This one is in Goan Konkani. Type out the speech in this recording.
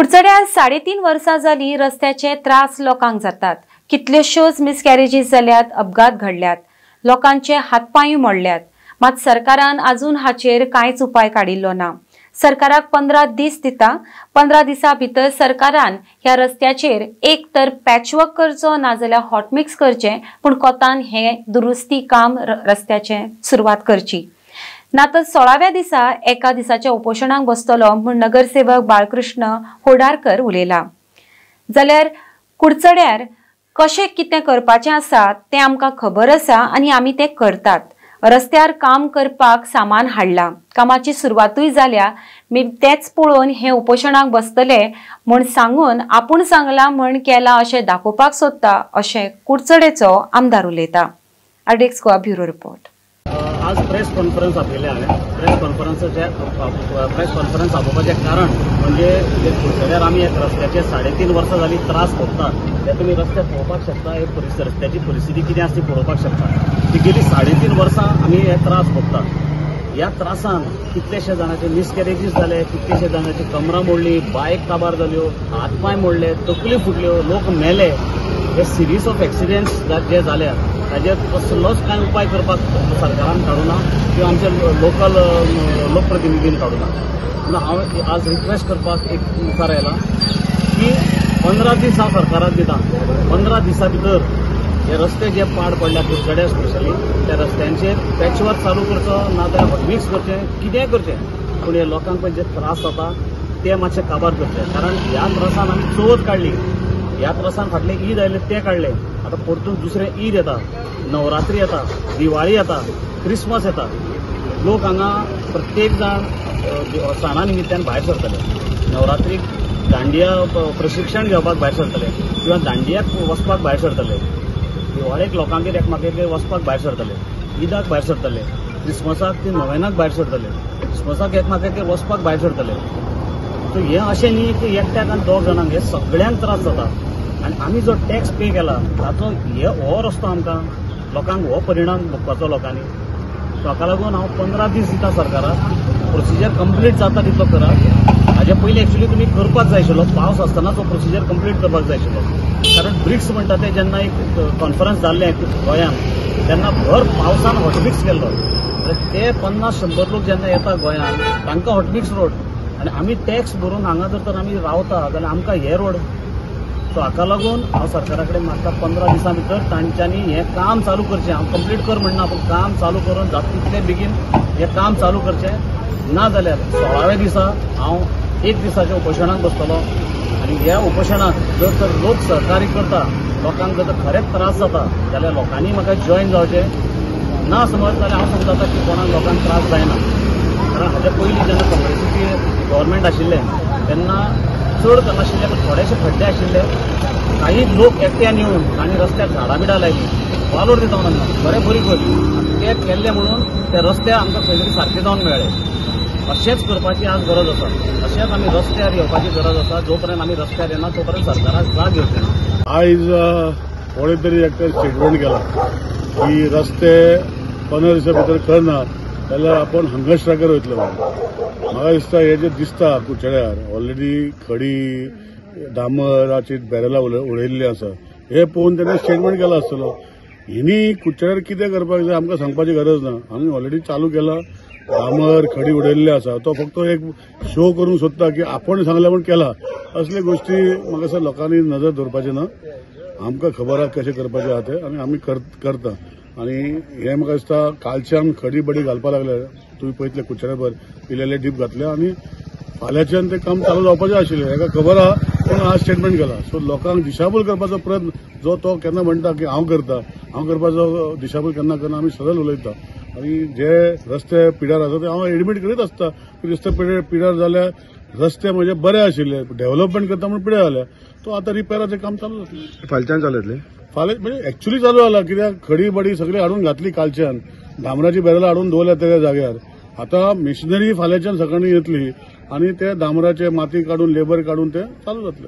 कुडचड्यार 3.5 वर्सां जाली रस्त्याचे त्रास लोकांक जातात। कितल्योश्योच मिसकॅरेजीस जाल्यात, अपघात घडल्यात, लोकांचे हातपांय मोडल्यात। मात सरकारान अजून हाचेर कांयच उपाय काडिल्लो ना। सरकाराक 15 दीस दिता। 15 दिसां भितर सरकारान ह्या रस्त्याचेर एक तर पॅचवर्क करचो नाजाल्यार हॉटमिक्स करचें, पूण कोतान हे दुरुस्ती काम रस्त्याचें सुरवात करची ना तर 16व्या दिसा एका दिसाच्या उपोशणाक बसतलो म्हूण नगरसेवक बाळकृष्ण होडारकर उलयला। जाल्यार कुडचड्यार कशें कितें करपाचें आसा तें आमकां खबर आसा आनी आमी तें करतात। रस्त्यार काम करपाक सामान हाडला, कामाची सुरवातूय जाल्या। मी तेच पळोवन हे उपोशणाक बसतले म्हूण सांगून आपूण सांगला म्हण केला अशें दाखोवपाक सोदता अशें कुडचडेचो आमदार उलयता। RDX Goa bureau report. आज प्रेस कॉन्फरन्स आपयले हांवें। प्रेस कॉन्फरन्स आपोवपाचें कारण म्हणजे कुडचड्यार आमी एक रस्त्याचे 3.5 वर्सां जाली त्रास भोगता। ते तुमी रस्ते पळोवपाक शकता, हे रस्त्याची परिस्थिती कितें आसा ती पळोवपाक शकता। ती गेली 3.5 वर्सां आमी हे त्रास भोगता। ह्या त्रासान कितलेशे जाणांचे मिसकॅरेजीस जाले, कितलेशे जाणांची कमरां मोडली, बायक काबार जाल्यो, हात पांय मोडले, तकली फुटल्यो, लोक मेले। हे सिरीज ऑफ एक्सिडेंट्स जे जाल्या ताजेर कसलोच कांय उपाय करपाक सरकारान काडूना किंवा आमचे लोकल लोकप्रतिनिधीन काडूना। म्हणून हांव आज रिक्वेस्ट करपाक एक मुखार आयला की 15 दीस हांव सरकाराक दिता। 15 दिसां भितर हे रस्ते जे पाड पडल्या कुडचड्यार स्पेशली त्या रस्त्यांचेर पॅचवर्क चालू करचो ना जाल्यार हॉटमिक्स करचें, कितेंय करचें, पूण हे लोकांक पळय जे त्रास जाता ते मातशे काबार करचे। कारण ह्या त्रासान आमी चवथ काडली, ह्या त्रासान फाटले ईद आयले ते काडले, आतां परतून दुसरें ईद येता, नवरात्री येता, दिवाळी येता, क्रिसमस येता। लोक हांगा प्रत्येक जाण सणा निमित्तान भायर सरतले, नवरात्रीक दांडिया प्रशिक्षण घेवपाक भायर सरतले किंवा दांडियाक वचपाक भायर सरतले, दिवाळेक लोकांगेर एकमेकागेर वचपाक भायर सरतले, ईदाक भायर सरतले, क्रिसमसाक ती नोवेनाक भायर सरतले, क्रिसमसाक एकमेकागेर वचपाक भायर सरतले। सो हें अशें न्ही की एकट्याक आनी दोग जाणांक, हे सगळ्यांक त्रास जाता। आनी आमी जो टॅक्स पे केला ताचो हे हो रस्तो आमकां लोकांक हो परिणाम भोगपाचो लोकांनी। सो हाका लागून हांव 15 दीस दिता सरकाराक, प्रोसिजर कंप्लीट जाता तितलो करात। हाजे पयलीं एक्चुली तुमी करपाक जाय आशिल्लो, पावस आसतना तो प्रोसिजर कंप्लीट करपाक जाय आशिल्लो। कारण ब्रिक्स म्हणटा ते जेन्ना एक कॉन्फरन्स जाल्लें गोंयांत तेन्ना भर पावसान हॉटमिक्स केल्लो। ते 50-100 लोक जेन्ना येता गोंयांत तांकां हॉटमिक्स रोड, आनी आमी टॅक्स भरून हांगा जर तर आमी रावता जाल्यार आमकां हे रोड। सो हाका लागून हांव सरकारा कडेन मागता 15 दिसां भितर तांच्यांनी हें काम चालू करचें। हांव कंप्लीट कर म्हणना, पूण काम चालू करून जाता तितलें बेगीन हें काम चालू करचें। ना जाल्यार 16व्या दिसा हांव एक दिसाच्या उपोशणाक बसतलो आनी ह्या उपोशणाक जर तर लोक सहकार्य करता, लोकांक जर तर खरेंच त्रास जाता जाल्यार लोकांनी म्हाका जॉयन जावचें। ना समज जाल्यार हांव समजता की कोणाक लोकांक त्रास जायना। कारण हाज्या पयलीं जेन्ना काँग्रेसीची गव्हर्मेंट आशिल्लें तेन्ना चड नाशिल्ले, पूण थोडेशे खड्डे आशिल्ले। काही लोक एकट्यान येवन तांणी रस्त्यार झाडां बिडां लायलीं, वालोर दिता म्हणून बरें बरी गजाल ते केल्ले म्हणून ते रस्ते आमकां खंय तरी सारके जावन मेळ्ळे। अशेंच करपाची आज गरज आसा, अशेंच आमी रस्त्यार येवपाची गरज आसा। जो पर्यंत आमी रस्त्यार येना तो पर्यंत सरकाराक जाग येवची ना। आयज कोणे तरी एकट्यान स्टेटमेंट केला की रस्ते 15 दिसां भितर करना जाल्यार आपूण हंगर स्ट्रायकर वयतलो। म्हाका दिसता हे जे दिसता कुडचड्यार ऑलरेडी खडी डांबराची बॅरलां उडयल्ली आसा, हे पळोवन तेणें स्टेटमेंट केला आसतलो। हिनी कुडचड्यार कितें करपाक जाय आमकां सांगपाची गरज ना। आमी ऑलरेडी चालू केला, डांबर खडी उडयल्ली आसा, तो फक्त एक शो करूंक सोदता की आपण सांगलें म्हूण केला। असले गोश्टी म्हाका दिसता लोकांनी नजर दवरपाची ना। आमकां खबर आसा कशें करपाचें आहा तें आनी आमी करता। आनी हें म्हाका दिसता कालच्यान खडी बडी घालपाक लागले, तुमी पळयतले कुडचड्यार इल्ले डीप घातले आनी फाल्यांच्यान तें काम चालू जावपाचें आशिल्लें। हेका खबर आहा पूण आज स्टेटमेंट केला। सो लोकांक दिशाभूल करपाचो प्रयत्न जो तो केन्ना म्हणटा की हांव करता, हांव करपाचो दिशाभूल केन्ना करना, आमी सरळ उलयता। आनी जे रस्ते पिड्यार आसा ते हांव एडमीट करीत आसता की रस्ते पिड्यार जाल्यार रस्ते म्हणजे बरे आशिल्ले, डेव्हलपमेंट करता म्हणून पिड्यार जाल्या, तो आतां रिपेराचें काम चालू जातलें। फाल्याच्यान चालू जातलें, फाल्यां म्हणजे एक्चुली चालू जाला कित्याक खडी बडी सगळी हाडून घातली कालच्यान, डांबराची बॅरलां हाडून दवरल्या त्या जाग्यार। आतां मिशनरी फाल्यांच्यान सकाळीं येतली आनी ते डांबराचे माती काडून लेबर काडून ते चालू जातले।